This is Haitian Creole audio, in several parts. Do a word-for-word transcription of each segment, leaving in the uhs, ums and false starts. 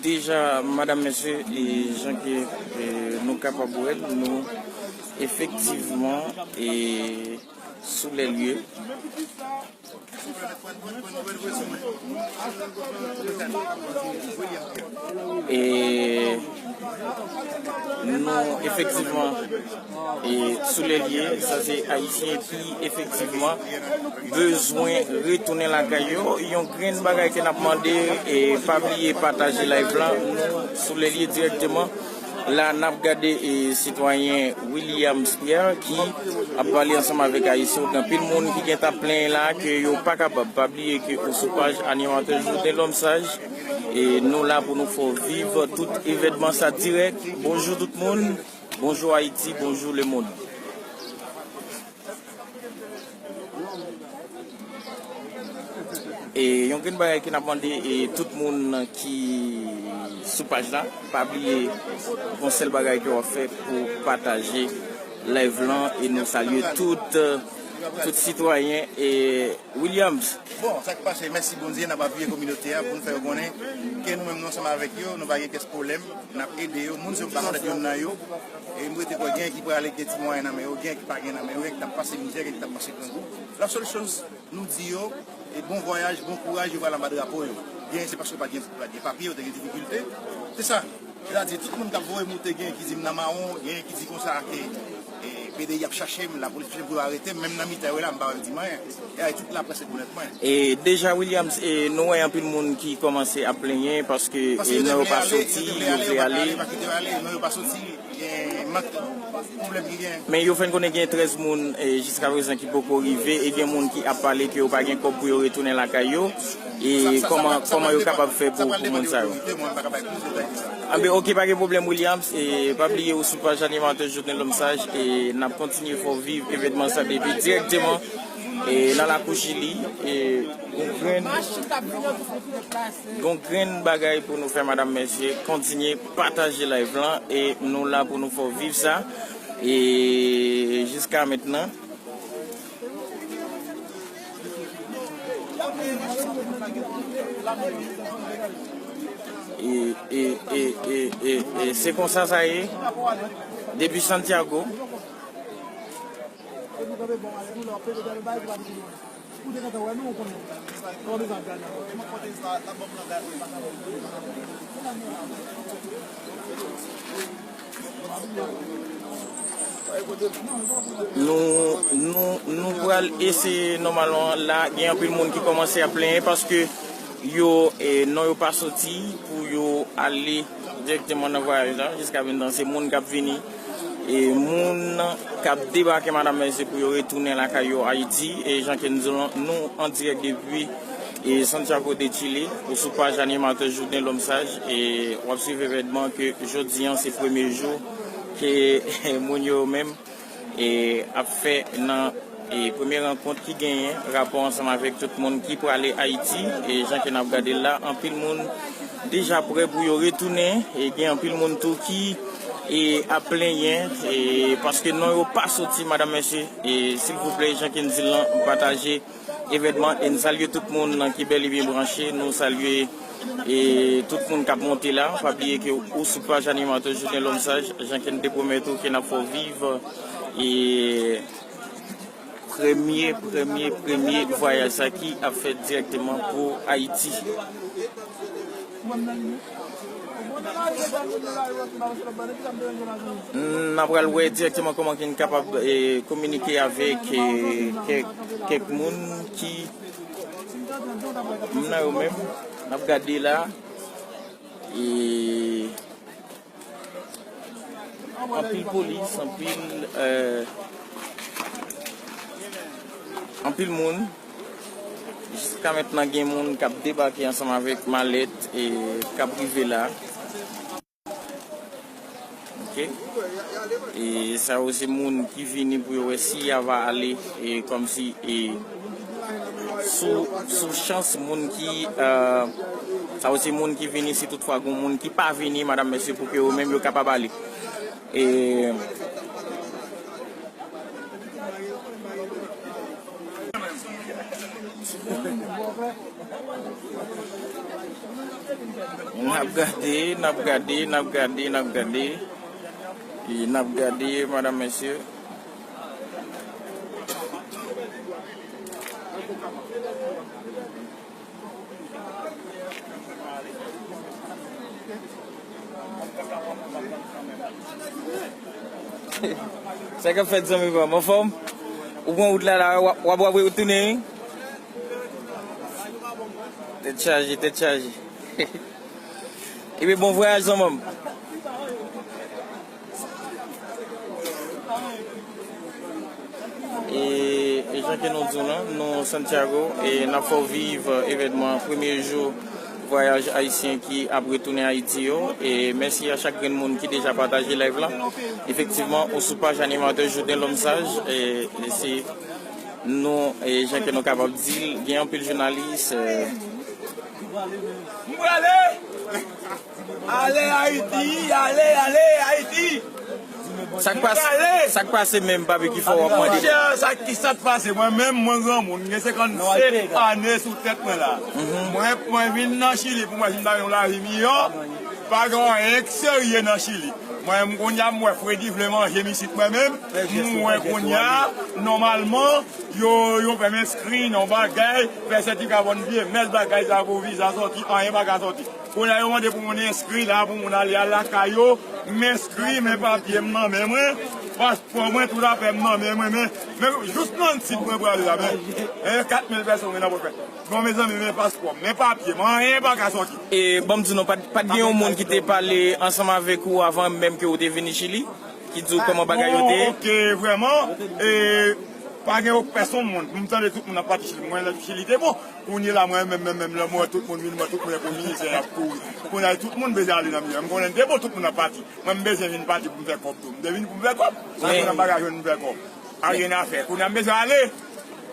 Deja, madam, mesye, e jan ke, e, nou kapab wè l, nou efektivman, e, sou lè lye. E nou efektivman, e sou lè lye, sa se Ayisyen ki efektivman bezwen retounen lakay yo. Yon grenn bagay ke n ap mande, e pa bliye pataje live lan, nou sou lè lye dirèkteman. La, n ap gade, e, sitwayen Williams Pierre ki ap pale ansanm avèk Ayisyen. Gen anpil moun ki gentan plenyen la ke yo pa kapab. Pa bliye ke ou sou paj Animatè Journée L'Homme Sage, e nou la pou nou fè w viv tout evènman sa dirèk. Bonjou tout moun, bonjou Ayiti, bonjou lemonn. E yon grenn bagay ke n ap mande, e tout moun ki sou paj la, pa bliye yon sèl bagay ke w ap fè pou pataje live lan, e nou salye tout, tout sitwayen, e Williams. Bon, sa k pase, mèsi Bondye, n ap apiye kominote a pou n fè yo konnen ke nou menm nou ansanm avèk yo, nou pa gen pyès pwoblèm, n ap ede yo. Moun se yo pa konèt youn nan yo, e m rete kwè gen ki prale gen ti mwayen nan men yo, gen ki pa gen nan men yo, gen ki t ap pase mizè, gen ki t ap pase grangou. La sèl choz nou di yo, e bon vwayaj, bon kouraj, yo pral anba drapo yo. Gen se paske pa gen, pa gen papye, yo te gen difikilte. Se sa. Sètadi, tout moun k ap voye m, ou te gen ki di m nan mawon, gen ki di konsa ke, e, P D I ap chache m, lapolis ap chache m pou yo arete m, menm nan mitan yo la, m pa wè yo di m anyen. E ay, tout laprès rekonèt mwen. E deja, Williams, e nou wè anpil moun ki kòmanse ap plenyen paske, e non, yo pa soti, yo vle ale. Yo pa kite yo ale, non, yo pa soti. Gen mank pwoblèm ki gen. Men yo fè n konnen gen trèz moun, e, jiska prezan ki poko rive, e gen moun ki ap pale ke yo pa gen kòb pou yo retounen lakay yo. E kòman, kòman yo kapab fè pou, pou moun sa yo? Anben, oke, pa gen pwoblèm, Williams. E pa bliye ou sou paj Animatè Journée L'Homme Sage, e n ap kontinye fè w viv evènman sa depi dirèkteman, e nan lakou Chili, e yon grenn, yon grenn bagay pou nou fè, madam, mesye. Kontinye pataje live lan, e nou la pou nou fè w viv sa. E jiska mentnan. E, e, e, e, e, e se konsa sa ye. Depi Santiago. Nou, nou, nou pral eseye nòmalman la, gen anpil moun ki kòmanse ap plenyen paske yo, e, non yo pa soti pou yo ale dirèkteman nan vwayaj la. Jiska mentnan, se moun k ap vini, e, moun k ap debake, madam, mesye, pou yo retounen lakay yo Ayiti. E jan ke n di w, nou an dirèk depi, e, Santiago de Chile, ou sou paj Animatè Journée L'Homme Sage, e w ap swiv evènman ke jodi an se premye jou ke moun yo menm, e, ap fè nan, e, premye rankont ki genyen rapò ansanm avèk tout moun ki prale Ayiti. E jan ke n ap gade l la, anpil moun deja prè pou yo retounen. E gen anpil moun tou ki, e, ap plenyen, e, paske non yo pa soti, madam, mesye. E silvouplè, jan ke n di l lan, pataje evènman, e n salye tout moun ki bèl e byen branche. Nou salye, e, tout moun k ap monte la. Pa bliye ke ou sou paj Animatè Journée L'Homme Sage, jan ke n te pwomèt ou ke n ap fè w viv, e, premye, premye, premye vwayaj sa ki ap fèt dirèkteman pou Ayiti. N a pral wè dirèkteman kòman ke n kapab, e, kominike avèk, e, kèk, kèk moun ki, m nan yo menm, n ap gade la, e, anpil polis, anpil, e, anpil moun. Jiska mentnan, gen moun k ap debake ansanm avèk malèt, e k ap rive la. Oke. E sa yo se moun ki vini pou yo wè si y a va ale, e kòmsi, e sou, sou chans moun ki, e, sa yo se moun ki vini, si toutfwa gen moun ki pa vini, madam, mesye, pou ke yo menm yo kapab ale. E N ap gade, n ap gade, n ap gade, n ap gade. E n ap gade, madanm, mesye. Sa k ap fèt, zanmi pa m? Anfòm? Ou pran wout la, la, w ap, w ap, w ap retounen, wi. Tèt chaje, tèt chaje. Ebyen, bon vwayaj, zanmi m. E, e jan ke nou di w lan, nou Santiago, e n ap fè w viv evènman premye jou vwayaj ayisyen ki ap retounen Ayiti yo. E mèsi a chak grenn moun ki deja pataje live la. Efektivman, ou sou paj animatè Jouden Lòm Saj, e, e se nou, e jan ke nou kapab di l, gen anpil jounalis, e, M prale! Ale Ayiti, ale, ale Ayiti. Sa k pase, sa k pase menm, papi, ki fè w ap mande? Monchè, sa ki sa k pase? Mwen menm, mwen granmoun, m gen senkannsenk ane sou tèt mwen la. Mwen, mwen vin nan Chili pou mwen vin bay yon lavi miyò. Pa gen anyen k serye nan Chili. Mwen menm kounye a, m wè Fredi vle manje m isit mwen menm. M wè kounye a, nòmalman, yo, yo fè m enskri nan bagay, fè sètifika bòn vye, mès bagay sa pou viza sòti, anyen pa ka sòti. Kounye a yo mande pou moun enskri la, pou moun ale al lakay yo. M enskri, men papye m nan men mwen, paspò mwen, tout afè m nan men mwen, men, men jous nan sit mwen prale la, men, e, kat mil pèsòn mwen nan pòch mwen. Bon, mezanmi, men paspò m, men papye m, anyen pa ka sòti. E, ban m di nou, pa t, pa t gen yon moun ki te pale ansanm avèk ou avan menm ke ou te vini Chili, ki di w kòman bagay yo te ye? Oh, ok, vrèman, e, pa gen yon pèsonn moun. M tande tout moun ap pati Chili. Mwen, lè Chili te bon. Kounye la, mwen menm, menm, menm, lè mwen wè tout moun vin, mwen, tout moun gen pou mizè, y ap kouri. Kounye a, tout moun bezwen ale nan mizè. M konnen te bon, tout moun ap pati. Mwen, m bezwen vin pati pou m fè kòb tou. M te vin pou m fè kòb. Mwen, men kounye a, m pa ka jwenn pou m fè kòb. A, rien à faire. Kounye a, m bezwen ale.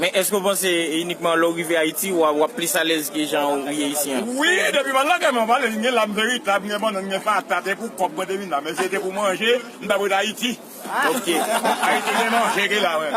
Men èske w panse inikman lè w rive Ayiti, w a, w ap plis alèz ke jan w ye isi an? Wi, depi m al lakay mwen, m pale, m gen lam veritab, m gen bannann, m gen patat, e pou kòb mwen te vin la. Men si se te pou manje, m t ap ret Ayiti. Ok. Ayiti gen manje ki la, wi.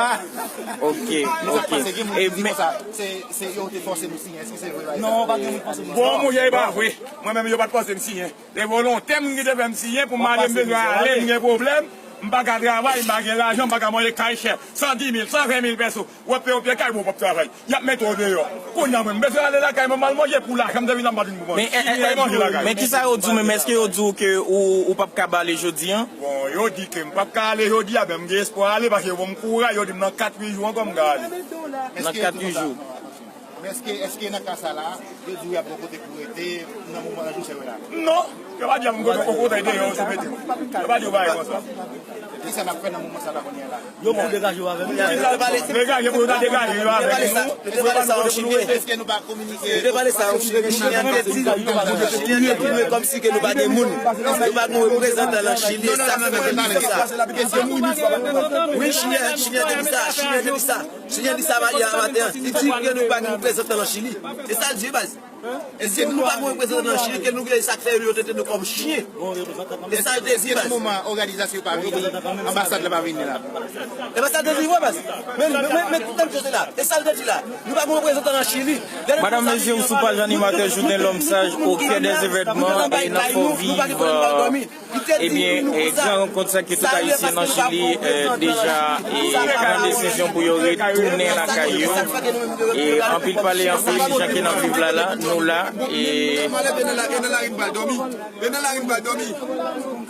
Ok, ok. E, men, se, se yo te fòse nou siyen, èske se vre, pa egzanp? Non, pa gen moun fòse nou. Bon, mouye, e pa vre. Mwen menm, yo pa t fòse m siyen. Se volonte m ki te fè m siyen pou m ale, m bezwen ale, m gen pwoblèm, m pa ka travay, m pa gen lajan, m pa ka manje kay chè. San dis mil, san ven mil pèso. W ap peye yon pye kay, bon, w p ap travay. Y ap mete w deyò. Kounye a, mwen, m bezwen ale lakay mwen, m al manje pou lajan, m te vin la, m pa t vin pou manje. Men, e, e, e, manje lakay. Men kisa yo di w menm? Èske yo di w ke ou, ou p ap kab ale jodi an? Bon, yo di ke m p ap ka ale jodi a, men m gen espwa ale, paske yo ban m kouraj, yo di m nan kat uit jou ankò m ka ale. Nan kat uit jou. Men èske, èske nan ka sa la, yo di w y ap gen yon kote pou rete, nan moman jou sèvè la? Non, yo pa di a m kote, okontrè, deyò yo sou mete m. Yo pa di yo bagay konsa. Kisa n ap fè nan moman sa la kounye a la? Yo pou degaje yo avè nou. Degaje pou yo ta degaje yo avè nou. Nou te pale sa yon chilyen. Èske nou pa kominike? Nou te pale sa yon chilyen. Chilyen te di, Chilyen di nou kòmsi ke nou pa gen moun. Nou pa gen reprezantan nan Chili. E sa k fè ke nou di sa. Wi, Chilyen, Chilyen te di sa. Chilyen te di sa. Chilyen di sa maten an. Li di ke nou pa gen reprezantan nan Chili. E sa l di, baz. Èske nou pa gen reprezantan nan Chili, ke nou gen sa k fè yo trete nou kòm chyen? E sa l te di, baz. Moman òganizasyon pa vini, anbasad la pa vini la. E pa sa l te di vre, baz. Men, men, men, men, tout tan koze la. E sa l te di la. Nou pa gen reprezantan nan Chili. Madanm, mesye, ou sou paj animatè Jouden Lòm Saj, au cœur des événements, e n ap fè w viv, euh, Ebyen, e, gran rankont sa ke tout Ayisyen nan Chili, e, deja, e, pran desizyon pou yo retounen lakay yo. E, anpil pale, anpil, jan ke n ap viv la, la, nou la, e, e nan lari n pral dòmi. E nan lari n pral dòmi.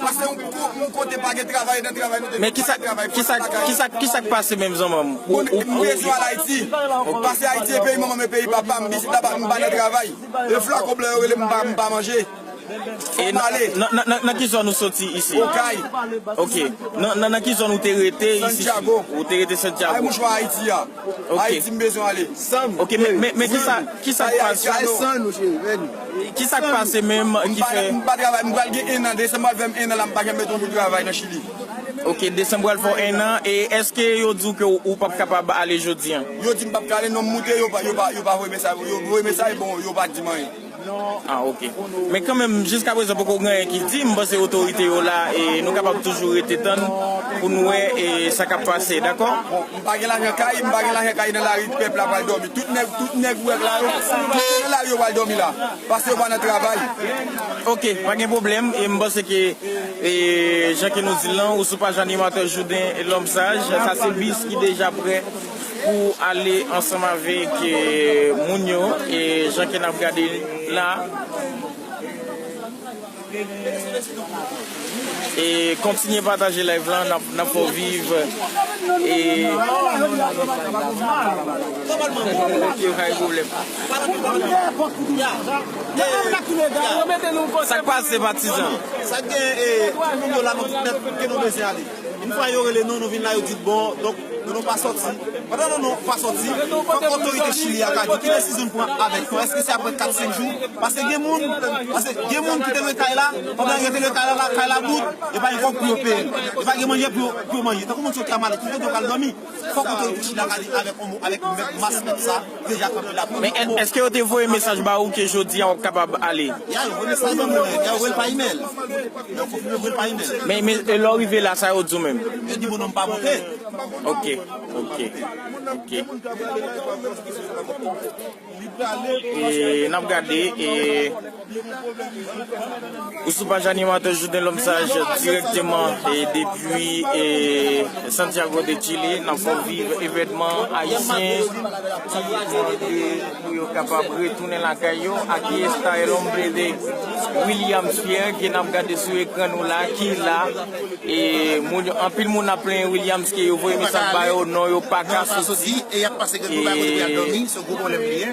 Paske yon, yon kote pa gen travay, nan travay nou te. Men kisa, kisa, kisa, kisa k pase menm, zanmi m? Ou, ou, m bezwen al Ayiti. Paske Ayiti e peyi manman m, e peyi papa m, m pa nan travay. E flakon blan yo rele m, m pa, m pa manje. E nan, nan, nan, nan, nan ki zòn ou soti isi? Okay. Ok. Nan, nan, nan ki zòn ou te rete isi? Santiago. Ou te rete Santiago? Ay, mouchwa Ayiti a. Ok. Ayiti, m bezwen ale. San. Ok, men, men, men kisa, kisa k pase? Ay, san nou, cheri, vini. Kisa k pase menm ki fè? M pa, m pa travay, m pral gen en an, desanm pral fè m en an la, m pa janm mete yon jou travay nan Chili. Ok, desanm pral fè w en an, e èske yo di w ke ou, ou p ap kapab ale jodi an? Yo di m p ap ka ale, non, m moute, yo pa, yo pa, yo pa voye mesaj, yo voye mesaj, bon, yo pa di m anyen. Ah, ok. Men kanmenm, jiska prezan, poko gen anyen ki di. M panse otorite yo la, e nou kapab toujou rete tann pou n wè, e sa k ap pase, dakò? M pa gen lajan kay, m pa gen lajan kay nan lari, pèp la pral dòmi. Tout nèg, tout nèg ou wè k la yo, tout nan lari yo pral dòmi la. Paske yo pa nan travay. Ok, pa gen pwoblèm. E m panse ke, e, jan ke nou di l lan, ou sou paj animatè Jouden Lòm Saj, sa se bis ki deja prè pou ale ansanm avèk, e, moun yo, e jan ke n ap gade la. E kontinye pataje live lan, n ap, n ap fè w viv. E ok, pa gen pwoblèm. Sa k pase, patizan? Sa k gen, e, tout moun yo la, nou tout nèt ke nou bezwen ale. Yon fwa yo rele nou, nou vin la, yo di bon, donk, nou, nou pa sòti. Pandan nou, nou pa sòti, fòk otorite Chili a ka di kilè Season pran avèk nou. Èske se apre kat, senk jou? Paske gen moun, paske gen moun ki te lwe kay la, pandan yo te lwe kay la, kay la bout, yo pa gen kòb pou yo peye. Yo pa gen manje pou yo, pou yo manje. Tankou moun soti a malèt, yo pral dòmi. Fòk otorite Chili a ka di avèk yon mo, avèk mèt mas, mèt sa, deja kanpe la. Men èske yo te voye mesaj ba ou ke jodi a w ap kapab ale? Ya, yo voye mesaj ban mwen, ya, yo voye l pa imèl. Yo konfime voye l pa imèl. Men, men e lè w rive la, sa yo di w menm? Yo di bon, non, m pa monte. Ok, ok, ok. E n ap gade, e ou sou paj animatè Jouden Lòm Saj dirèkteman, e depi, e Santiago de Chile, n ap fè w viv evènman ayisyen ki mande pou yo kapab retounen lakay yo. Aquí está el hombre de Williams Pierre ke n ap gade sou ekran nou la, ki la. E moun yo, anpil moun ap plenyen Williams ke yo voye mesaj ba yo, non, yo pa ka soti. E y ap pase grenn pou bay kote pou y al dòmi, se yon gwo pwoblèm li ye.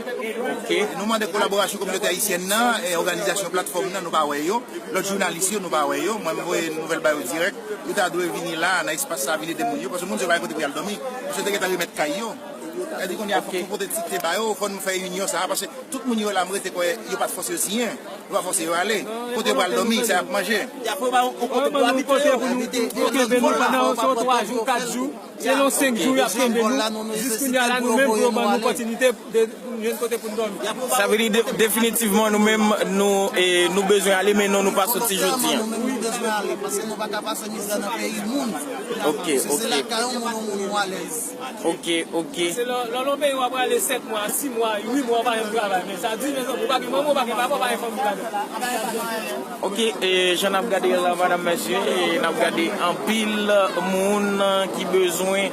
Ok. Nou mande kolaborasyon kominote ayisyèn nan, e òganizasyon platfòm nan, nou pa wè yo. Lòt jounalis yo, nou pa wè yo. Mwen, m voye nouvèl ba yo dirèk. Yo ta dwe vini la, nan espas sa, vin ede moun yo, paske moun yo pa gen kote pou y al dòmi. Paske yo te gentan remèt kay yo. Sa di kounye a, fòk nou pote ti te ba yo, fò nou fè inyon sa a, paske tout moun yo la, m rete kwè, yo pa t fòse yo siyen. Nou pa fòse yo ale. Kote yo pral dòmi, sa y ap manje. Y ap ban nou kote pou abite, pou nou kenbe nou pandan yon twa jou, kat jou. Se yon senk jou y ap kenbe nou. Jis kounye a la, nou menm pou yo ban nou opòtinite de jwenn kote pou n dòmi. Sa vle di de- definitivman nou menm nou, e, nou bezwen ale, men non, nou pa soti jodi a. Nou menm nou bezwen ale, paske nou pa ka pase mizè nan peyi moun. Ok, ok. Se lakay yon moun, yon moun ou alèz. Ok, ok. Se lè, lè w nan peyi w ap rale sèt mwa, sis mwa, uit mwa, w pa janm travay. Men sa di, mezanmi, ou pa gen manman, ou pa gen papa, ou pa gen fanmi ladan. Ok, e, jan n ap gade la, madam, mesye, e, n ap gade anpil moun ki bezwen,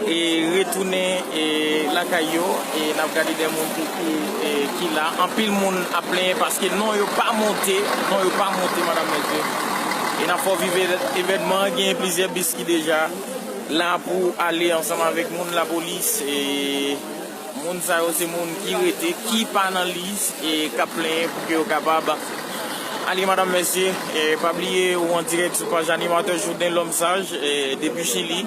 e, retounen, e, lakay yo, e n ap gade de moun ki, ki, e, ki la. Anpil moun ap plenyen paske non yo pa monte, non yo pa monte, madam, mesye. E n ap fè w viv evènman an, gen plizyè bis ki deja la pou ale ansanm avèk moun lapolis. E moun sa yo se moun ki rete, ki pa nan lis, e k ap plenyen pou ke yo kapab ale, madam, mesye. E pa bliye, ou an dirèk sou paj animatè Jouden Lòm Saj, e depi Chili.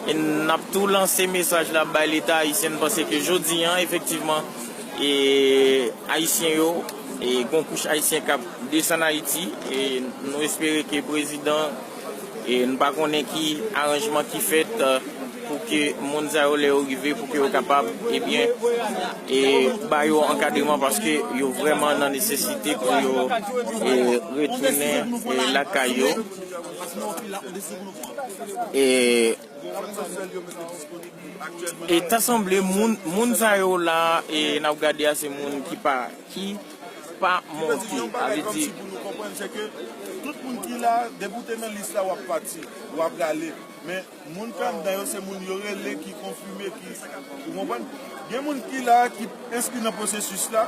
E n ap tou lanse mesaj la bay Leta ayisyen, n panse ke jodi a, efektivman, e ayisyen yo, e gon kouch ayisyen k ap desann Ayiti, e nou espere ke prezidan, e n pa konnen ki aranjman ki fèt, e, pou ke moun sa yo, lè yo rive, pou ke yo kapab, ebyen, e ba yo ankadreman, paske yo vrèman nan nesesite pou yo, e, retounen, e, lakay yo. E, e ta sanble moun, moun sa yo la, e n ap gade a, se moun ki pa, ki pa monte. Sa vle di pou nou konprann, se ke tout moun ki la, depi w te nan lis la, w ap pati, w ap rale. Men moun k anndan yo, se moun yo rele, ki konfime, ki, ou konprann? Gen moun ki la, ki enskri nan pwosesis la,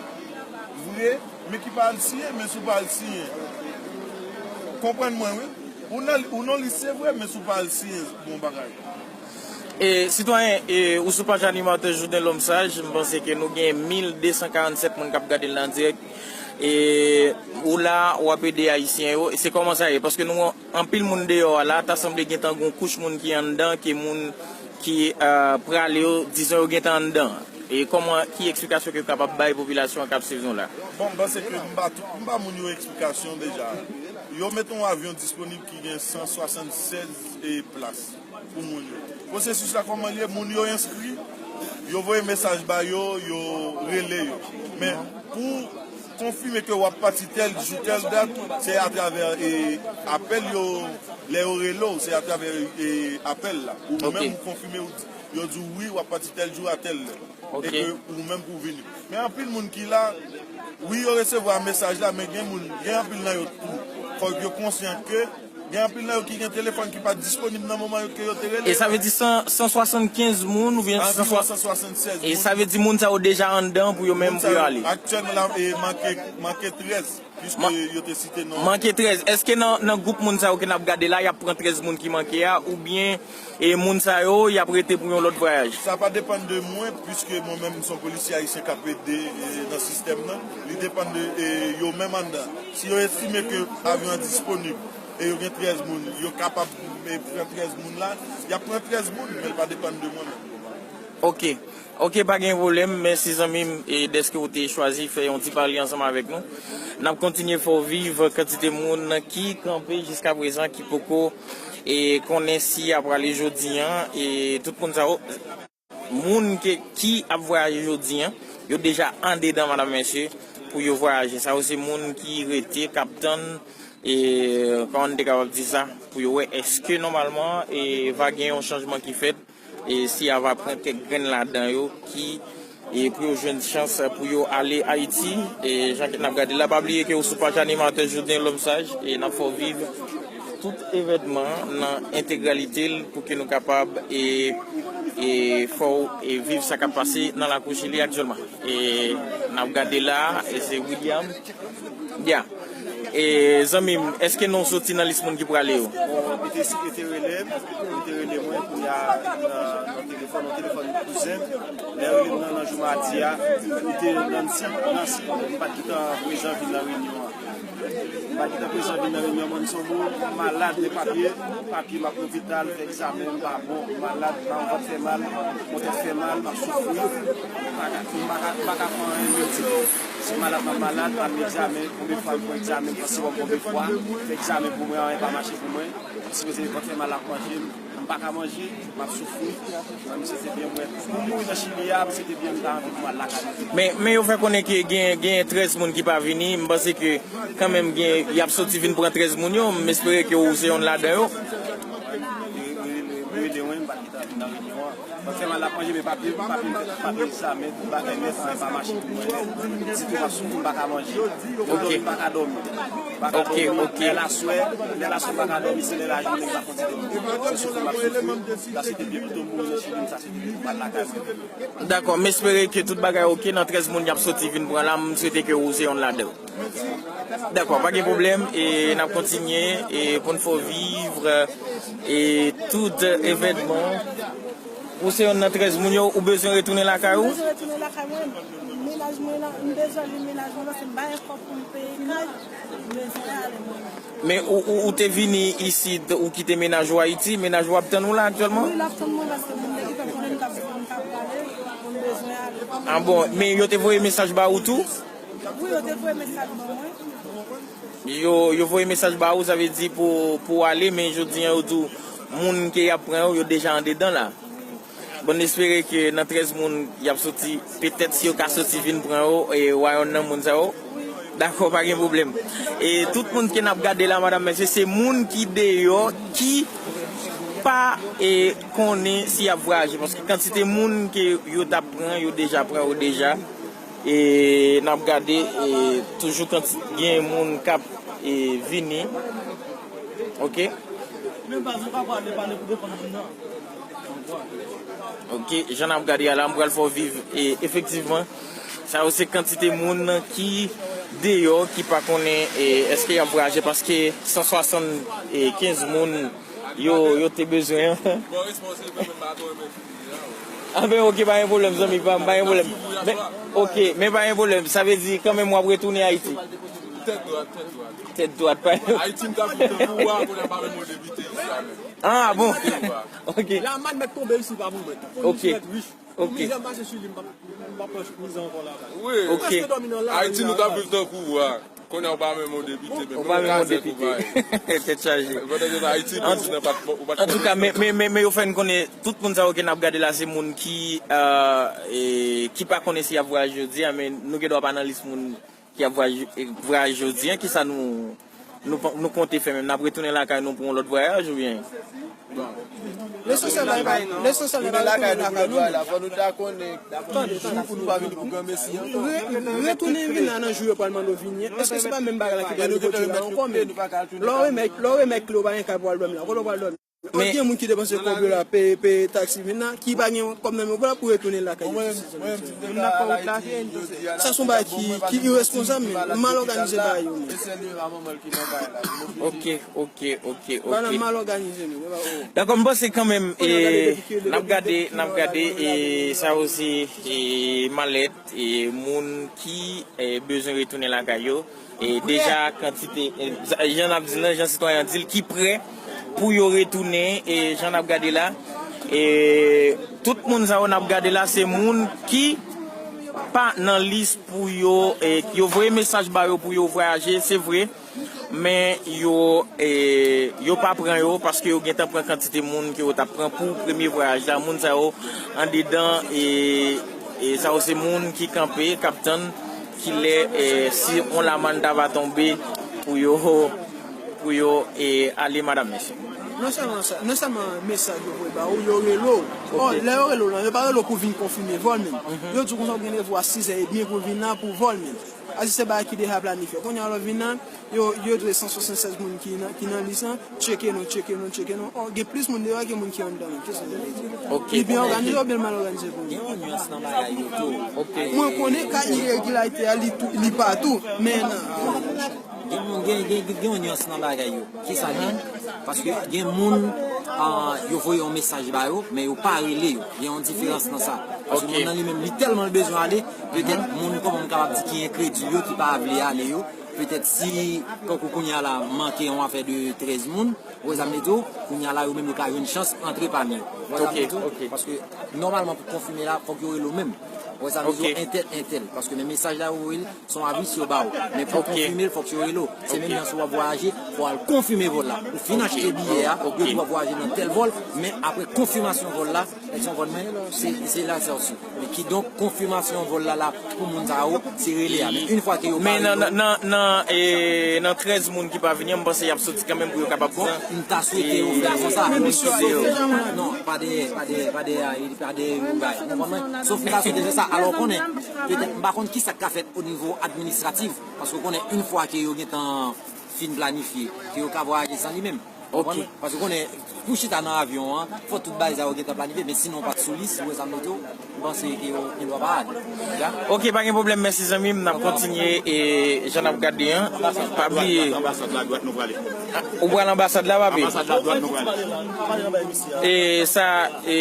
vre, men ki pa al siyen, men si w pa al siyen, konprann mwen, wi. Ou nan, ou nan lis, se vre, men si w pa al siyen, bon bagay. E, sitwayen, e, ou sou paj animatè Jouden Lòm Saj, m panse ke nou gen mil de san karannsèt moun k ap gade l an dirèk. E, ou la, w ap ede ayisyen yo. E se kòman sa ye? Paske nou wè anpil moun deyò a la, ta sanble gentan gon kouch moun ki anndan, ke moun ki, e, prale yo, dizon yo gentan anndan. E kòman, ki eksplikasyon ke w kapab bay popilasyon an k ap swiv nou la? Bon, m panse ke m ba tout, m ba moun yo eksplikasyon deja. Yo mete yon avyon disponib ki gen san swasannsèz, e, plas pou moun yo. Pwosesis la kòman l ye? Moun yo enskri, yo voye mesaj ba yo, yo rele yo. Men pou Konfime ke w ap pati tèl jou, tèl dat, se atravè e, apèl yo, lè yo rele w, se atravè e, apèl la. Ou menm ou konfime, ou di- yo di w wi, w ap pati tèl jou a tèl lè. E ke ou menm pou w vini. Men anpil moun ki la, wi, yo resevwa mesaj la, men gen moun, gen anpil nan yo tou. Fòk yo konsyan ke gen anpil nan yo ki gen telefòn ki pa disponib nan moman yo ke yo te rele. E sa vle di san, san swasannkenz moun oubyen san swa- Anviwon san swasannsèz moun. E sa vle di moun sa yo deja anndan pou yo menm pou yo ale. Aktyèlman la, e manke, manke trèz, piske yo te site non. Manke trèz. Èske nan, nan gwoup moun sa yo ke n ap gade la, y ap pran trèz moun ki manke a, oubyen e moun sa yo, y ap rete pou yon lòt vwayaj? Sa pa depann de mwen, piske mwen menm, m se yon polisye ayisyen k ap ede e, nan sistèm nan. Li depann de e, yo menm anndan. Si yo estime ke avyon an disponib, e yo gen trèz moun, yo kapab e, pran trèz moun la, y ap pran trèz moun, men l pa depann de mwen menm. Ok. Ok, pa gen pwoblèm. Mèsi, zanmi m, e dèske w te chwazi fè yon ti pale ansanm avèk nou. N ap kontinye fè w viv kantite moun ki kanpe jiska prezan, ki poko e konnen si y ap prale jodi a. E tout moun sa yo, moun ke, ki ap vwayaje jodi a, yo deja andedan, madam, mesye, pou yo vwayaje. Sa yo se moun ki rete, k ap tann, e kòman n te kapab di sa, pou yo wè èske nòmalman e va gen yon chanjman ki fèt, e si a va pran kèk grenn ladan yo ki e pou yo jwenn chans pou yo ale Ayiti. E jan ke n ap gade la, pa bliye ke w sou paj animatè Joden Lòm Saj, e n ap fè w viv tout evènman nan entegralite l pou ke nou kapab e, e fè w e viv sa k ap pase nan lakou Chili aktyèlman. E n ap gade la, e se William. Ya. E zanmi m, èske non w soti nan lis moun ki prale yo? Bon, li te, li te rele m, li te rele mwen, kounye a nan, nan telefòn, nan telefòn kouzen m. Lè rele m nan, nan jou madi a, li te Nancy, Nancy, li pa t gentan prezan vin nan reyinyon an. Li pa t gentan prezan vin nan reyinyon an, mwen, m se yon moun malad de papye, papye, m ap lopital, fè egzamen, m pa bon, m malad, m vant fè mal, mwen tèt fè mal, m ap soufri, m pa ka, m pa ka, m pa ka fè anyen menm ditou. Si m malad, m ap malad, m al egzamen, konbyen fwa m pran egzamen, m pran sewòm konbyen fwa, fè egzamen pou mwen, anyen pa mache pou mwen. M sipoze vant fè mal ap manje m, m pa ka manje, m ap soufri. Mwen, misye te byen, mwen, pou m mouri nan Chili a, misye te byen, m ta anvi pou m al lakay mwen. Men, men yo fè konnen ke gen, gen trèz moun ki pa vini, m panse ke kanmenm gen, y ap soti vin pran trèz moun yo, m espere ke ou se yonn ladan yo. Rele, rele, rele mwen, m pa t gentan vin nan reyinyon an. Mwen fè mal ap manje, men papye, papye, papye egzamen, tout bagay nèt, anyen pa mache pou mwen nèt. Sitou m ap soufri, m pa ka manje. M pa ka dòmi. M pa ka dòmi. Lè l aswè, lè l aswè m pa ka dòmi, se lè lajounen m ka fè yon ti dòmi. Se soufri m ap soufri. Sa se te byen pito m mouri nan Chili, sa se te byen pou m al lakay mwen. Dakò, m espere ke tout bagay oke nan trèz moun y ap soti vin pran la, m swete ke ou se yonn ladan yo. Dakò, pa gen pwoblèm, e n ap kontinye, e pou n fè w viv, e tout evènman. Ou se yonn nan trèz moun yo, ou bezwen retounen lakay ou? M bezwen retounen lakay mwen. Mennaj mwen lan, m bezwen li mennaj mwen, paske m pa gen kòb pou m peye kay, m bezwen ale mwen. Men ou, ou, ou te vini isit, ou kite mennaj ou Ayiti, mennaj ou ap tann ou la aktyèlman? Wi, l ap tann mwen, paske moun te gentan konnen m t ap, m t ap prale, m bezwen ale. Ah bon, men yo te voye mesaj ba ou tou? Wi, yo te voye mesaj ban mwen. Yo, yo voye mesaj ba ou, sa vle di pou, pou w ale, men jodi a yo di w moun ke y ap pran yo, yo deja andedan la. Bon, n espere ke nan trèz moun y ap soti, petèt si yo ka soti vin pran yo, e wayòm nan moun sa yo. Dakò, pa gen pwoblèm. E tout moun ke n ap gade la, madam, mesye, se moun ki deyò, ki pa e konnen si y ap vwayaje, paske kantite moun ke yo t ap pran, yo deja pran yo deja. E n ap gade, e toujou kanti-, gen moun k ap e vini. Ok. Ok, jan n ap gade a la, m pral fè w viv, e efektivman, sa yo se kantite moun ki deyò, ki pa konnen, e èske y ap vwayaje, paske san swasannkenz moun yo, yo te bezwen an. Ah ben, ok, pa gen pwoblèm, zanmi pa m, pa gen pwoblèm. Men, ok, men pa gen pwoblèm. Sa vle di kanmenm w ap retounen Ayiti? Tèt dwat, tèt dwat. Tèt dwat, pa gen. Ayiti, m t ap viv tankou wa, kounye a pa menm yon depite isi a menm. Ah, bon. Ok. Lamann mèt tonbe isi, pa pou mèt. Polis mèt rich. Ok. Pou mizè mache sou li, m p ap, m p ap pran mizè ankò la. Wi. Ok. Ayiti, nou t ap viv tankou wa. Kounye a ou pa menm yon depite menm. Ou pa menm yon depite. Tèt chaje. Antouka, men, men, men, men yo fè n konnen, tout moun sa yo ke n ap gade la, se moun ki, euh, e, ki pa konnen si y ap vwayaje jodi a, men nou gen dwa pa nan lis moun ki ap vwaj- vwayaje jodi a, kisa nou, nou, nou konte fè menm? N ap retounen lakay nou pou yon lòt vwayaj oubyen? Lesansyèl la, lesansyèl la, tounen lakay nou pou lòt vwayaj la. Fò nou ta konnen jou pou nou pa vini pou granmesi ankò. Re- retounen vin la nan jou yo pral mande w vini an. Èske se pa menm bagay la ki pral ripote la ankò menm? Lè w remèt, lè w remèt kle w pa gen kay pou al dòmi la, kote w pral dòmi? Gen moun ki depanse kòb yo la, peye, peye taksi vin la, ki pa gen kòb nan men yo pou retounen lakay yo. Sa se yon bagay ki, ki iresponsab, men mal òganize bagay yo, men. Ok, ok, ok, ok. Bagay la mal òganize, men. Dakò, m panse kanmenm, e, n ap gade, n ap gade, e, sa yo se, e, malèt, e, moun ki, e, bezwen retounen lakay yo. E deja kantite, e, jan n ap di l lan, jan sitwayen an di l, ki prè pou yo retounen, e jan n ap gade la, e tout moun sa yo n ap gade la, se moun ki pa nan lis pou yo, e yo voye mesaj ba yo pou yo vwayaje, se vre, men yo, e yo pa pran yo, paske yo gentan pran kantite moun ke yo t ap pran pou premye vwayaj la. Moun sa yo andedan, e, e sa yo se moun ki kanpe, k ap tann kilè, e, si yon lamann ta va tonbe pou yo, pou yo, e, ale, madanm, mesye. Non sèlman sa, non sèlman mesaj yo voye ba ou, yo rele w. Ò, lè yo rele w lan, yo pa rele w pou vin konfime vòl menm. Yo di w konsa w gen randevou a sizè edmi pou vin la pou vòl menm. Asi se bagay ki deja planifye. Kounye a lè w vin la, yo, yo dwe san swasannsèz moun ki nan, ki nan lis lan, tcheke nou, tcheke nou, tcheke nou. Ò, gen plis moun deyò ke moun ki anndan menm. Kisa sa vle di? Li byen òganize oubyen l mal òganize pou ou? Gen yon nyans nan bagay yo tou. Mwen konnen ka iregilarite a, li tou, li pa tou, men nan Gen moun, gen, gen, gen, gen yon nyans nan bagay yo. Kisa li ye? Paske gen moun, ah, yo voye yon mesaj ba yo, men yo pa rele yo. Gen yon diferans nan sa. Paske moun nan li menm, li tèlman l bezwen ale, petèt moun, kòman m kapab di, ki enkredil yo, ki pa vle ale yo, petèt si, kankou kounye a la, manke yon afè de trèz moun, ou wè sa m vle di w, kounye a la, yo menm yo ka jwenn chans antre pami yo. Ou wè sa m vle di w? Paske nòmalman, pou konfime la, fòk yo rele w menm. Ou wè sa m vle di w? Entèl, entèl. Paske men mesaj la, yo voye l, se yon avi yo ba w. Men pou konfime l, fòk yo rele w. Se menm jan si w ap vwayaje, fò w al konfime vòl la. Ou fin achte biyè a, yo di w ap vwayaje nan tèl vòl, men apre konfimasyon vòl la, èske se yon vòl mwen, se, se la sòti. Men kidonk, konfimasyon vòl la, la, pou moun sa yo, se rele a. Men yon fwa ke yo pa rele w, nan, nan, nan, e, nan trèz moun ki pa vini an, m panse y ap soti kanmenm pou yo kapab pran. M ta swete yo fè konsa. Non, pa dèyè, pa dèyè, pa dèyè, pa dèyè yon bagay. Ou konprann mwen? Sof m ta swete fè sa. Alò, konnen, petèt, m pa konn kisa k ka fèt o nivo administratif. Paske w konnen, yon fwa ke yo gentan fin planifye, ke yo ka vwayaje san li menm. Ou konprann mwen? Paske w konnen, pou chita nan avyon an, fò tout bagay sa yo gentan planifye, men sinon w pa t sou lis, ou wè sa m vle di w, m panse ke yo gen dwa pa ale. Ok, pa gen pwoblèm, mèsi zanmi m, n ap kontinye, e, jan n ap gade an, pa bliye. Anbasad la, dwat nou prale. Ou pral anbasad la, papi? Anbasad la, dwat nou prale. E sa, e,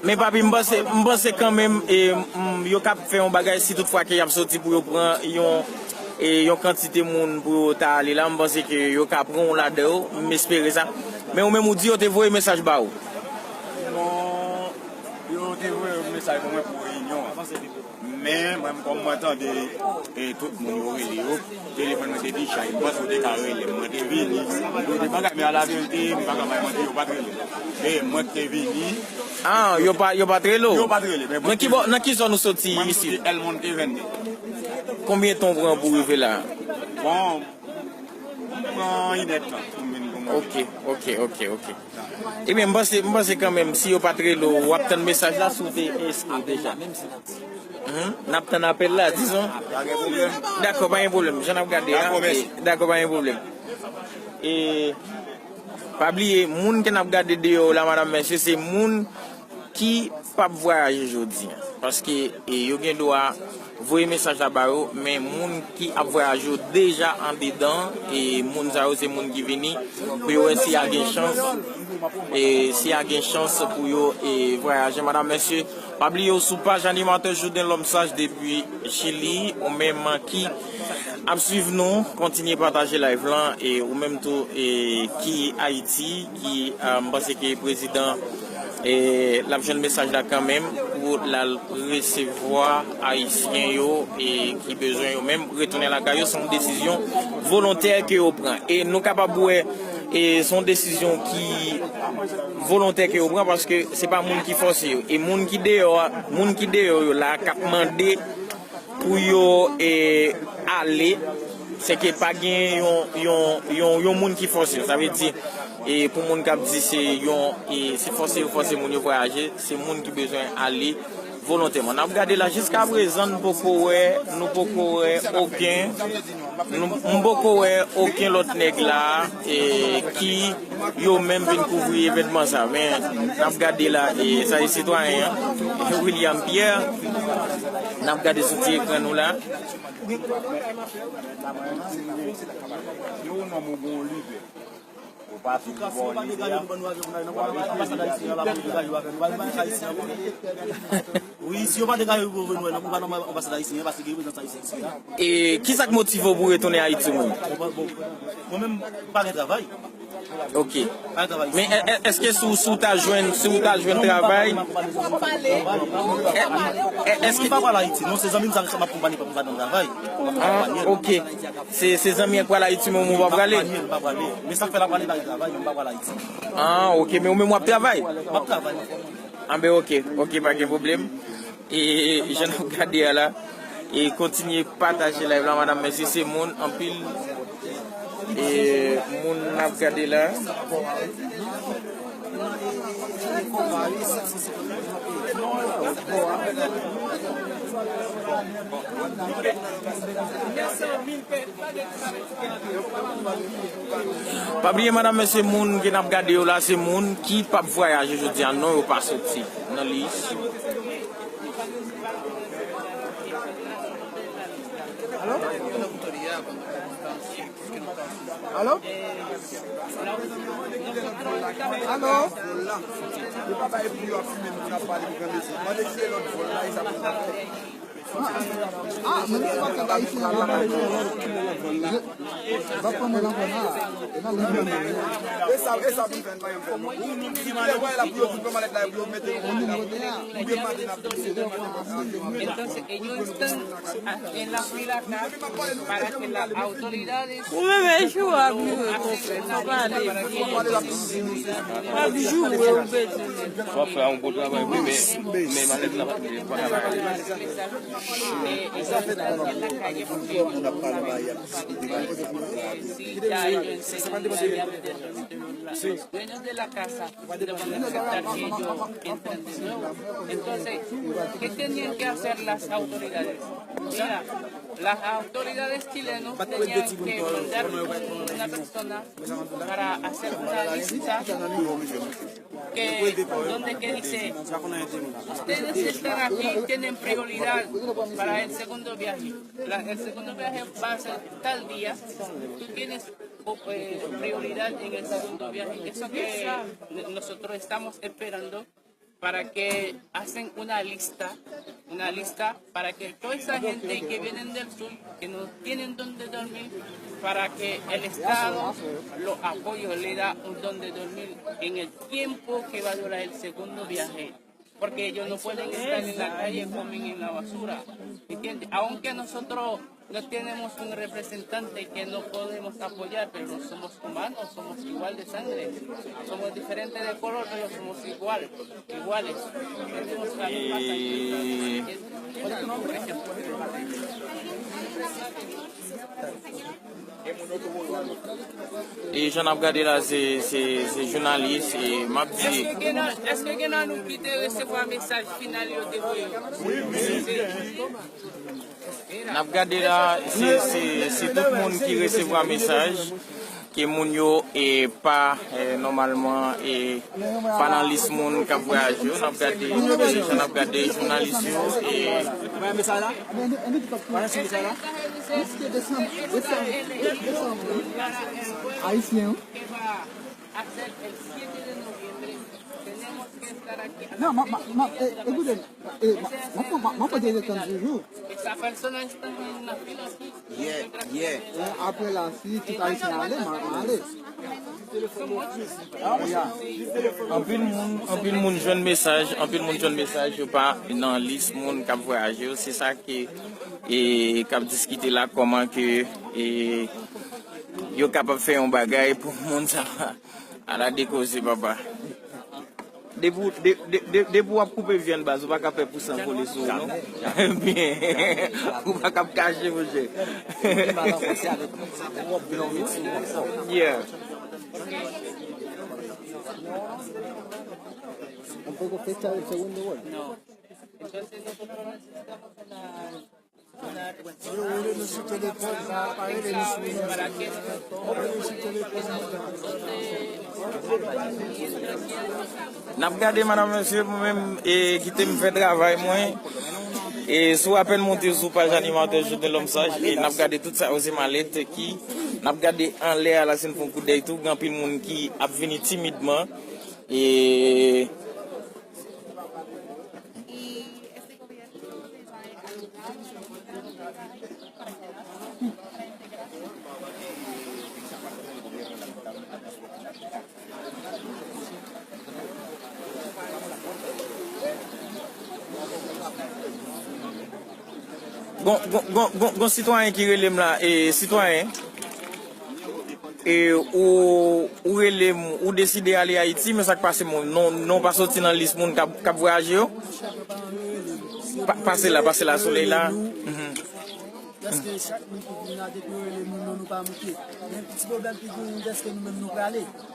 Men papi, m panse, m panse kanmenm, e, m, yo ka fè yon bagay si toutfwa ke y ap soti pou yo pran yon, e, yon kantite moun pou yo ta ale la. M panse ke yo ka pran w ladan yo, m espere sa. Men ou menm ou di yo te voye mesaj ba ou. Non, yo te voye mesaj pou mwen pou reyinyon an. Men, mwen, kòm mwen tande, e, tout moun yo rele yo, telefòn mwen te bichay, m panse yo te ka rele m, mwen te vini. Yo te bagay, men alaverite, m pa ka bay manti, yo pa t rele m. Men mwen ki te vini. Ah, yo pa, yo pa t rele w? Yo pa t rele, men mwen te vini. Nan ki bò, nan ki zòn ou soti isit? Mwen, m soti El Monte vennde. Konbyen tan w pran pou w rive la? Bon, m pran inèdtan pou m vin pou mwen. Ok, ok, ok, ok. Ebyen, m panse, m panse kanmenm, si yo pa t rele w, w ap tann mesaj la si w te enskri deja. N ap tann apèl la, dizon. Dakò, pa gen pwoblèm. Jan n ap gade a. Dakò, pa gen pwoblèm. E, pa bliye, moun ke n ap gade deyò la, madanm, mesye, se moun ki p ap vwayaje jodi a. Paske, e, yo gen dwa voye mesaj la ba yo, men moun ki ap vwayaje yo deja andedan, e moun sa yo se moun ki vini pou yo wè si y a gen chans, e si y a gen chans pou yo, e, vwayaje. Madanm, mesye, pa bliye w sou paj animatè Jouden Lòm Saj depi Chili, ou menm ki ap swiv nou, kontinye pataje live lan, e ou menm tou, e ki Ayiti, ki, e, m panse ke prezidan e l ap jwenn mesaj la kanmenm pou l al resevwa Ayisyen yo e ki bezwen yo menm retounen lakay yo. Se yon desizyon volontè ke yo pran. E nou kapab wè, e se yon desizyon ki volontè ke yo pran, paske se pa moun ki fòse yo. E moun ki deyò a, moun ki deyò yo la k ap mande Pou yo e, ale, se ke pa gen yon, yon, yon, yon moun ki fòse yo. Sa vle di, e, pou moun k ap di se yon, e, se fòse yo fòse moun yo vwayaje, se moun ki bezwen ale volontèman. N ap gade la, jiska prezan, nou poko wè, nou poko wè okenn, nou, m poko wè okenn lòt nèg la, e, ki yo menm vin kouvri evènman sa. Men, n ap gade la, e, sa e sitwayen an, William Pierre. N ap gade sou ti ekran nou la. Yo, non, mon bon lidè. Ou pa sou bò lidè a. Wi, si yo pa degaje pou vin wè, non, pou pa nan anbasad ayisyen an, paske gen prezans ayisyen isi a. E kisa k motive w pou retounen Ayiti, menm? Bon, bon, mwen menm, pa gen travay. Ok. Pa gen travay isi. Men è-, è-, èske si w, si w ta jwenn, si w ta jwenn travay, è-, è-, èske... Mwen pa pral Ayiti, non, se zanmi m sa k ap akonpanye pou m pa nan travay. Ah, ok. Se, se zanmi an k pral Ayiti, men ou pa prale? M pa prale, m pa prale. Men sa k fè l ap prale pa gen travay, men m pa pral Ayiti. Ah, ok, men ou menm w ap travay? M ap travay, m ap travay. Anben, ok, ok, pa gen pwoblèm. E jan n ap gade a la, e kontinye pataje live la, madanm, mesye, se moun, anpil, e moun n ap gade la. Pa bliye, madanm, mesye, moun ke n ap gade yo la, se moun ki p ap vwayaje jodi a, non, yo pa soti nan lis. Alo? Alo? Alo? Yo pa bay pou yo ap fimen moun k ap pale pou grandezi. Mande ki se lòt vòl la, e sa pou n ap fè. Ah, ah, mwen gen kontak ayisyen an la. Je, va pran mwen nan kò nan. E nan liv nan men. E sa, e sa pou n fè, n pa janm fè non. Ou, nou di malè, wè la pou yo, pou pran malèt la, pou yo mete yo. Ou gen maten ap di se de maten ap di. Entonces, ellos están a- en la fila acá para que las autoridades Ou menm e jou w ap joure, konpè, fò pale. W ap joure, ou pèdi. W ap fè yon bon travay, wi, men, men malèt la pa, pa ka bagay. Dueños de la casa, de manera aceptar que ellos entren de nuevo. Entonces, ¿qué tenían que hacer las autoridades? Mira, las autoridades chilenas tenían que mandar una persona para hacer una lista que, donde que dice, ustedes están aquí, tienen prioridad para el segundo viaje. La- el segundo viaje va a ser tal día, tú tienes eh, prioridad en el segundo viaje. Eso que nosotros estamos esperando para que hacen una lista, una lista para que toda esa gente que vienen del sur, que no tienen dónde dormir, para que el Estado lo apoye, le da un dónde dormir en el tiempo que va a durar el segundo viaje. Porque ellos no pueden estar en la calle, comen en la basura. ¿Entiendes? Aunque nosotros no tenemos un representante que no podemos apoyar, pero somos humanos, somos igual de sangre. Somos diferentes de color, pero somos igual, iguales. Tenemos la misma sangre. E jan n ap gade la, se, se, se jounalis, e m ap di. Èske gen nan, èske gen nan nou ki te resevwa mesaj final yo te voye yo? N ap gade la, se, se, se tout moun ki resevwa mesaj, ke moun yo, e, pa, e, nòmalman, e, pa nan lis moun k ap vwayaje yo. N ap gade, e, jan n ap gade jounalis yo, e, Ayisyen, wi. Non, ma, ma, ma, eh, écoutez, eh, ma, ma, ma, ma, ma, ma, Esa persona está en la fila aquí. Yeah, yeah. Eh, apre la, si tout ayisyen ale, ma, ma ale. Anpil moun, anpil moun jwenn mesaj, anpil moun jwenn mesaj, yo pa nan lis moun k ap vwayaje yo. Se sa ke, e, k ap diskite la, kòman ke, e, yo kapab fè yon bagay pou moun sa. Ala de koze, papa. Depi w- de- de- de- depi w ap koupe vyann baz, ou pa ka fè pou san vole sou ou, non? Byen. Ou pa ka ap kache, monchè. Yeah. N ap gade, madanm, mesye, mwen menm, e, kite m fè travay mwen. E, si w apèn monte sou paj animatè Jodenlòm Saj, e n ap gade tout sa yo, se malèt ki, n ap gade anlè a la, si n fè yon kout dèy tou, gen anpil moun ki ap vini timidman. E, Gon, gon, gon, gon, gon sitwayen ki rele m la, e, sitwayen, e, ou, ou rele m, ou deside ale Ayiti, men sa k pase, moun, non, non pa soti nan lis moun k ap, k ap vwayaje yo? Pa, pase la, pase la, solèy la. Mhm. Dèske chak moun ki vin la, depi yo rele nou, non nou pa moute. Men ti pwoblèm ki genyen, dèske nou menm nou prale. Nou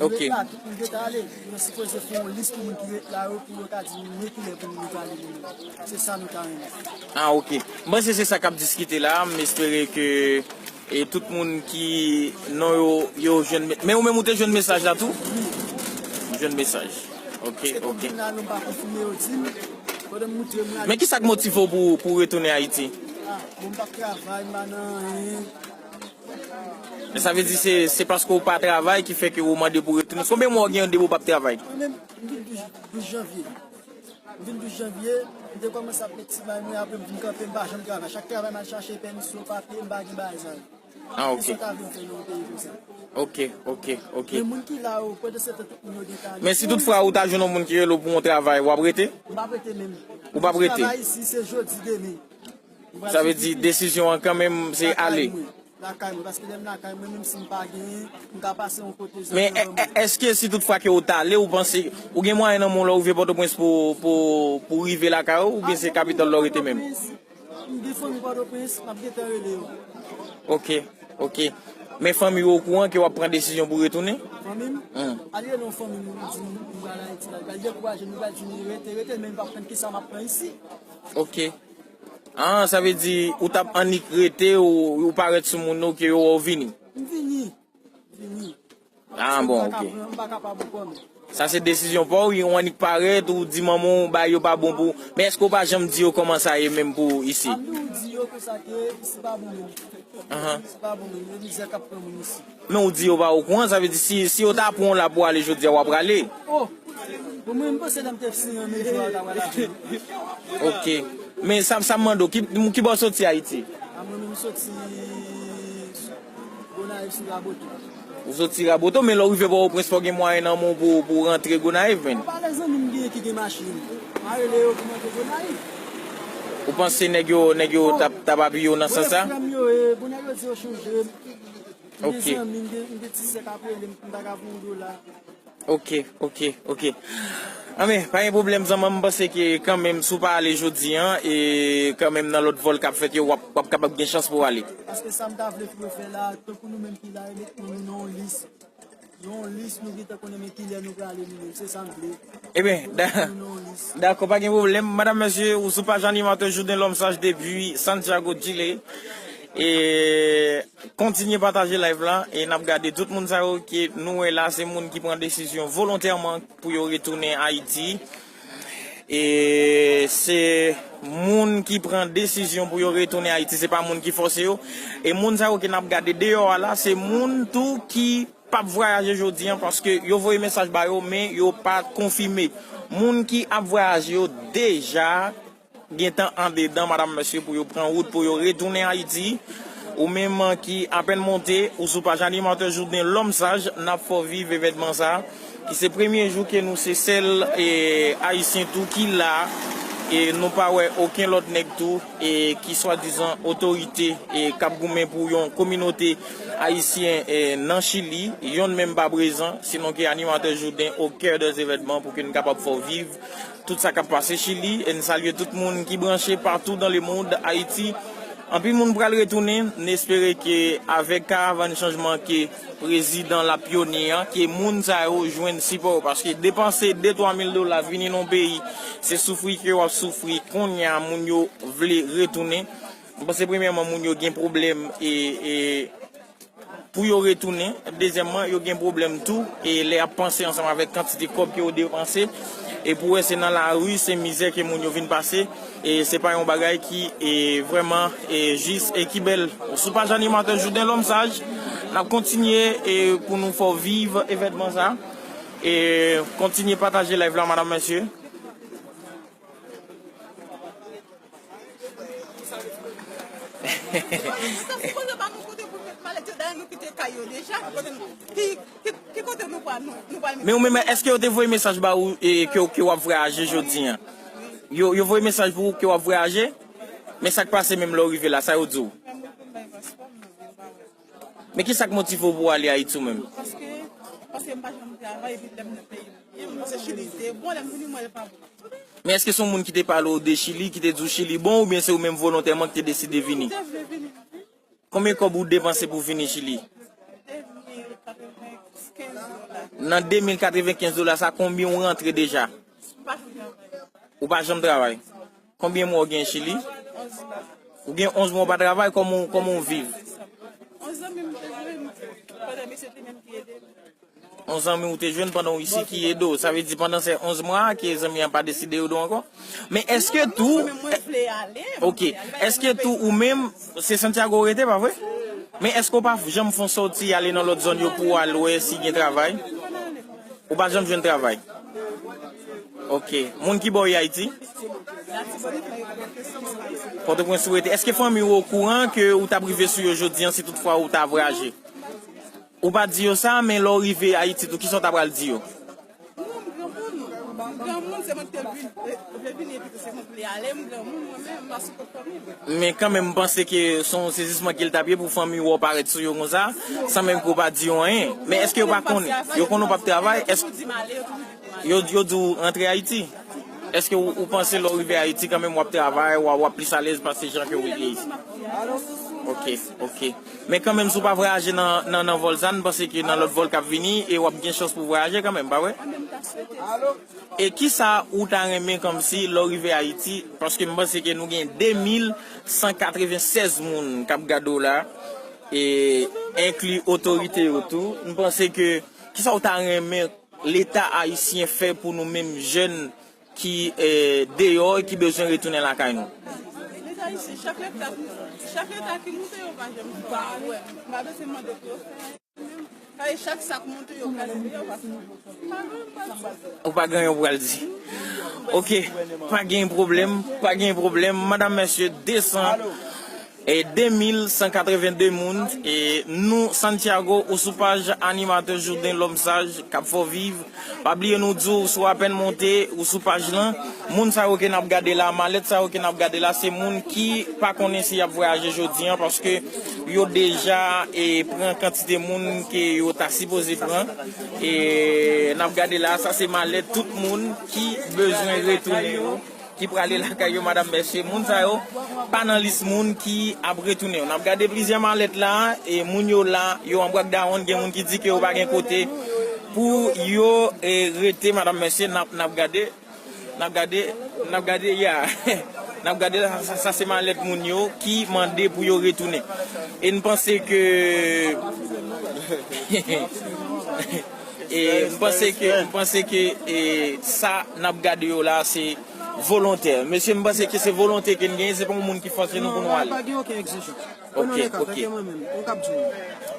Ok. Ret la, tout moun gentan ale. Yo sipoze fè yon lis pou moun ki ret la yo, pou yo ka di nou men kilè pou nou prale nou menm. Se sa nou ta renmen. Ah, ok. M panse se sa k ap diskite la. M espere ke, e, tout moun ki non yo, yo jwenn me-, men ou menm ou te jwenn mesaj la tou? Jwenn mesaj. Ok, Paske ok. Kounye a, non pa konfime yo di m. Pandan m moute, m rale Men ki sa k motive w pou, pou retounen Ayiti? Ah, bon, m p ap travay, m pa nan anyen. Men sa vle di se, se paske w pa travay ki fè ke w mande pou retounen. Konbyen mwa w gen depi w p ap travay? Mwen menm, m vin douz, douz janvye. M vin douz janvye, m te kòmanse ap met ti may mwen, apre m vin kanpe, m pa janm travay. Chak travay m al chache pèmisyon, papye, m pa gen bagay sa yo. Ah, ok. Kisa w ta vle m fè nan yon peyi konsa? Ok, ok, ok. Men moun ki la yo, pandan se tan tout moun yo gentan ale. Men si toutfwa ou ta jwenn yon moun ki rele w pou yon travay, w ap rete? M p ap rete menm. Ou p ap rete? Travay isi, se jodi, demen. Sa vle di desizyon an kanmenm se ale. Lakay mwen, lakay mwen, paske lè m lakay mwen, menm si m pa genyen, m ka pase yon kote. Men e- e- èske si toutfwa ke ou t ale, ou panse ou gen mwayen nan men w lè w rive Pòtoprens pou, pou, pou rive lakay ou, oubyen se kapital la w rete menm? M gen fanmi Pòtoprens, m ap gentan rele yo. Ok, ok. Men fanmi w okouran ke w ap pran desizyon pou retounen? Fanmi m? Hmm. Al rele yon fanmi m, di m m pral Ayiti la. Li pral dekouraje m, li pral di m rete, rete, men m p ap pran kisa m ap pran isi. Ok. Ah, sa vle di ou t ap annik rete, ou, ou parèt sou moun yo ke yo wè w vini? M vini. M vini. Ah, bon, ok. M pa kapab ankò, men. Sa se desizyon pa w, ou annik parèt, ou di manman w bagay yo pa bon pou ou. Men èske w pa janm di yo kòman sa ye menm pou isi? M ap di yo konsa ke isi pa bon menm. Ahan. Isi pa bon menm, e mizè k ap pran moun isi. Men ou di yo pa okouran, sa vle di si, si yo ta pran w la pou w ale jodi a, w ap prale? Oh! Bon, mwen, m panse lè m te siyen men jou a, ta wè la. Ok. Men sa, sa m mande w, ki, ki bò w soti Ayiti? A, mwen menm, m soti Gonayiv sou Raboto. Ou soti Raboto, men lè w rive Pòtoprens, fò w gen mwayen nan men w pou, pou w rantre Gonayiv, menn. Ou pa lè zanmi m genyen ki gen machin. M a rele yo pou m rantre Gonayiv. Ou panse nèg yo, nèg yo t ap, t ap apiye w nan sans sa? Bon, frè m yo ye, bon, nèg yo di yo chanje m. M gen zanmi, m gen, m gen ti sè k ap rele m, m ta ka voye yon dola. Ok, ok, ok. Anben, pa gen pwoblèm, zanmi m, m panse ke kanmenm, si w pa ale jodi a, e kanmenm nan lòt vòl k ap fèt yo, w ap, w ap kapab gen chans pou w ale. Paske sa m ta vle pou yo fè la, tankou nou menm ki la, yo met nou nan yon lis. Yon lis, nou gentan konnen men kilè nou prale nou menm, se sa m vle. Eben, da- Yo met nou nan yon lis. Dakò, pa gen pwoblèm. Madanm, mesye, ou sou paj animatè Jodenlòm Saj depi Santiago, Chile. E kontinye pataje live la, e n ap gade tout moun sa yo ke nou wè la, se moun ki pran desizyon volontèman pou yo retounen Ayiti. E se moun ki pran desizyon pou yo retounen Ayiti, se pa moun ki fòse yo. E moun sa yo ke n ap gade deyò a la, se moun tou ki p ap vwayaje jodi a, paske yo voye mesaj ba yo, men yo pa konfime. Moun ki ap vwayaje yo deja gentan andedan, madanm, mesye, pou yo pran wout, pou yo retounen Ayiti. Ou menm ki apèn monte, ou sou paj animatè Jodenlòm Saj, n ap fè w viv evènman sa, ki se premye jou ke nou se sèl, e, Ayisyen tou ki la. E nou pa wè okenn lòt nèg tou e ki swadizan otorite e k ap goumen pou yon kominote ayisyen e nan Chili, yonn menm pa prezan, sinon ke animatè Jouden au cœur des événements pou ke n kapab fè w viv tout sa k ap pase Chili. E n salye tout moun ki branche partout dans le monde, Ayiti. Anpil moun pral retounen, n espere ke avèk karavàn chanjman ke prezidan l ap pyone an, ke moun sa yo jwenn sipò yo, paske depanse de twa mil dola vini nan yon peyi, se soufri ke w ap soufri. Kounye a, moun yo vle retounen. M panse premyèman, moun yo gen pwoblèm e, e pou yo retounen. Dezyèmman, yo gen pwoblèm tou e lè y ap panse ansanm avèk kantite kòb ke yo depanse. E pou wè, se nan lari, se mizè ke moun yo vin pase. E se pa yon bagay ki e vrèman e jis e ki bèl. Sou paj animatè Jouden Lòm Saj, n ap kontinye e pou nou fè w viv evènman sa. E kontinye pataje live la, madam, mesye. Sa sipoze ba nou kote pou met malèt yo, dayè nou kite kay yo deja. Ki kote nou, ki, ki, ki kote nou pral, nou, nou pral met. Men ou menm, èske yo te voye mesaj ba ou e ke, ke w ap vwayaje jodi an? Yo, yo voye mesaj pou ou ke w ap vwayaje? Men sa k pase menm lè w rive la, sa yo di w? Men ki sa k motive w pou w ale Ayiti ou menm? Paske, paske m pa janm travay, epi lè m nan peyi m, se Chili, se bon, lè m vini, m wè l pa bon. Men èske se yon moun ki te pale w de Chili, ki te di w Chili bon, oubyen se ou menm volontèman ki te deside vini? Mwen te vle vini. Konbyen kòb ou depanse pou vini Chili? De mil katrevenkenz dola. Nan de mil katrevenkenz dola sa, konbyen ou rantre deja? M pa janm travay. Ou pa janm travay? Konbyen mwa w gen Chili? Onz mwa. Ou gen onz mwa w pa travay, kòman w, kòman w viv? On zanmi m te jwenn, pandan misye te menm ki ede m. On zanmi w te jwenn pandan w isi ki ede w. Sa vle di pandan se onz mwa ke zanmi an pa deside ede w ankò? Men èske tou, ok, èske tou ou menm, se Santiago w rete, pa vre? Men èske w pa janm fè yon sòti ale nan lòt zòn yo pou w al wè si gen travay? Ou pa janm jwenn travay? Ok. Moun ki bò w ye Ayiti? Pòtoprens ou rete. Èske fanmi w okouran ke ou t ap rive sou yo jodi an si toutfwa ou ta vwayaje? Ou pa di yo sa, men lè w rive Ayiti tou, kisa w ta pral di yo? Non, m granmoun. M granmoun, se mwen ki te vin, vle vini epi tou se mwen ki vle ale, m granmoun mwen menm, m pa sou kont fanmi m. Men kanmenm, m panse ke se yon sezisman ke l t ap ye pou fanmi w wè w parèt sou yo konsa, san menm ke w pa di yo anyen. Men èske yo pa konnen? Yo konnen w p ap travay? Èske yo di m ale, yo toujou di pou m ale. Yo, yo di w rantre Ayiti? Èske ou, ou panse lè w rive Ayiti kanmenm w ap travay, w a, w ap plis alèz pase jan ke w rive isi? Ok, ok. Men kanmenm, si w pa vwayaje nan, nan, nan vòl sa, m panse ke nan lòt vòl k ap vini, e w ap gen chans pou vwayaje kanmenm, pa vre? E kisa ou ta renmen kòmsi lè w rive Ayiti? Paske m panse ke nou gen de mil san katreven sèz moun k ap gade w la, e enkli otorite yo tou. M panse ke, kisa ou ta renmen Leta ayisyen fè pou nou menm jèn ki, eh, deyò e ki bezwen retounen lakay nou? Leta ayisyen, chak leta, chak leta ki moute, yo pa janm di pa wè. M pa bezwen mande pou yo fè anyen. Kay chak sa k moute, yo kraze deyò, paske pa gen anyen pou al di. Ou pa gen anyen pou al di. Ok, pa gen pwoblèm, pa gen pwoblèm. Madam, mesye, de san e de mil san katreven de moun, e nou, Santiago, ou sou paj animatè Jouden Lòm Saj, k ap fè w viv. Pa bliye nou di w, si w apèn monte, ou sou paj lan, moun sa yo ke n ap gade la, malèt sa yo ke n ap gade la, se moun ki pa konnen si y ap vwayaje jodi an, paske yo deja, e, pran kantite moun ke yo ta sipoze pran. E n ap gade la, sa se malèt tout moun ki bezwen retounen yo, ki prale lakay yo, madam, mesye. Moun sa yo pa nan lis moun ki ap retounen yo. N ap gade plizyè malèt la, e moun yo la, yo an bwak dawonn, gen moun ki di ke yo pa gen kote pou yo, e, rete, madam, mesye, n ap, n ap gade, n ap gade, n ap gade, ya. N ap gade la, sa, sa se malèt moun yo ki mande pou yo retounen. E n panse ke, e m panse ke, m panse ke, e sa n ap gade yo la, se volontè. Mesye, m panse ke se volonte ke n genyen, se pa yon moun ki fòse nou pou nou ale. Non, pa gen okenn egzijans. Ok, ok. Pran yon ka, tanke mwen menm, yon k ap di w,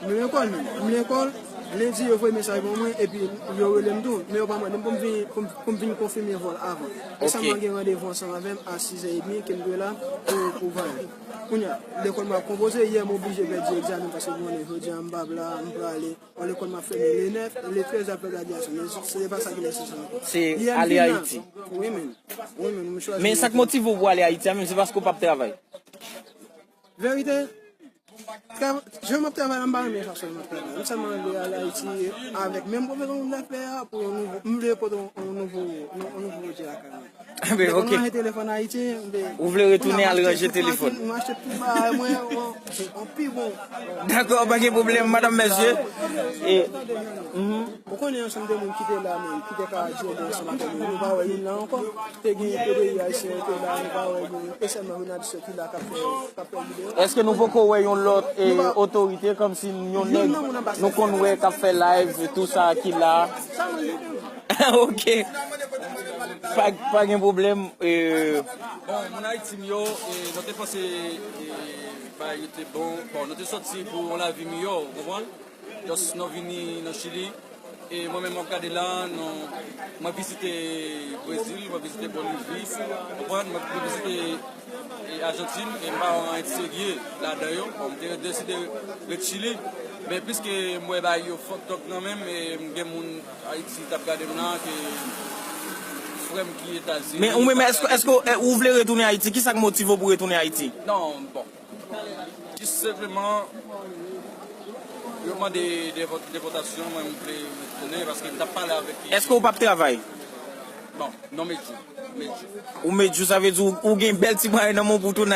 m lekòl menm, m lekòl, Lendi, yo voye mesaj ban mwen, epi yo rele m tou. Men yo pa mande m pou m vin, pou m, pou m vin konfime vòl avan. E sèlman gen randevou ansanm avè m a sizè edmi ke m dwe la pou, pou vwayaj. Kounye a, lekòl mwen ap konpoze, yè m oblije pèdi egzamen paske m konnen jodi a m p ap la, m prale. Bon, lekòl m ap fèmen le nèf, le trèz apre gradyasyon. Men se pa sa ki nesesè ankò. Se ale Ayiti. Wi, men. Wi, men, m chwazi. Men sa k motive w pou ale Ayiti a menm, se paske w p ap travay? Verite, Tra- jan m ap travay la, m pa renmen fason m ap travay. M sèlman vle al Ayiti avèk menm pwofesyon m t ap fè a pou yon nouvo, m vle pote yon, yon nouvo, yon, yon nouvo pwodui lakay mwen. Ben, ok. Mwen ranje telefòn Ayiti, m vle. Ou vle retounen al ranje telefòn? M achte tout bagay mwen, yon, yon pi bon. Dakò, pa gen pwoblèm, madanm, mesye. E, mhm. Ou konnen ansanm de moun ki te la menm, ki te ka jwe ansanm avè nou, nou pa wè youn la ankò. Te gen P D I ayisyen yo te la, nou pa wè youn. E sèlman jounalis yo ki la k ap fè, k ap fè videyo. Èske nou poko wè yon lòt, eh, otorite, kòmsi yon nèg nou konn wè k ap fè live, tou sa ki la? Sa mwen li menm. Ok. Pa, pa gen pwoblèm. Eh. Bon, moun Ayiti m yo, eh, nou te panse, eh, bagay yo te bon. Bon, nou te sòti pou yon lavi miyò, ou konprann? Just nou vini nan Chili. E mwen menm, m ap gade la, nou, mwen vizite Brezil, mwen vizite Bolivi, konprann, mwen, mwen vizite, e, Ajantin, e m pa wè anyen de serye ladan yo. Bon, m te deside ret Chili, men piske m wè bagay yo fucked up nan menm, e m gen moun Ayiti t ap gade m la, ke frè m ki Etazini. Men ou menm, èske, èske, eh, ou vle retounen Ayiti? Kisa k motive w pou retounen Ayiti? Non, bon. Jis senpleman, yo mande depo- depòtasyon, mwen m vle retounen paske m t ap pale avèk. Èske w p ap travay? Bon, non, m ret jou, m ret jou. Ou m ret jou, sa vle di ou, ou gen bèl ti mwayen nan men w pou w tounen.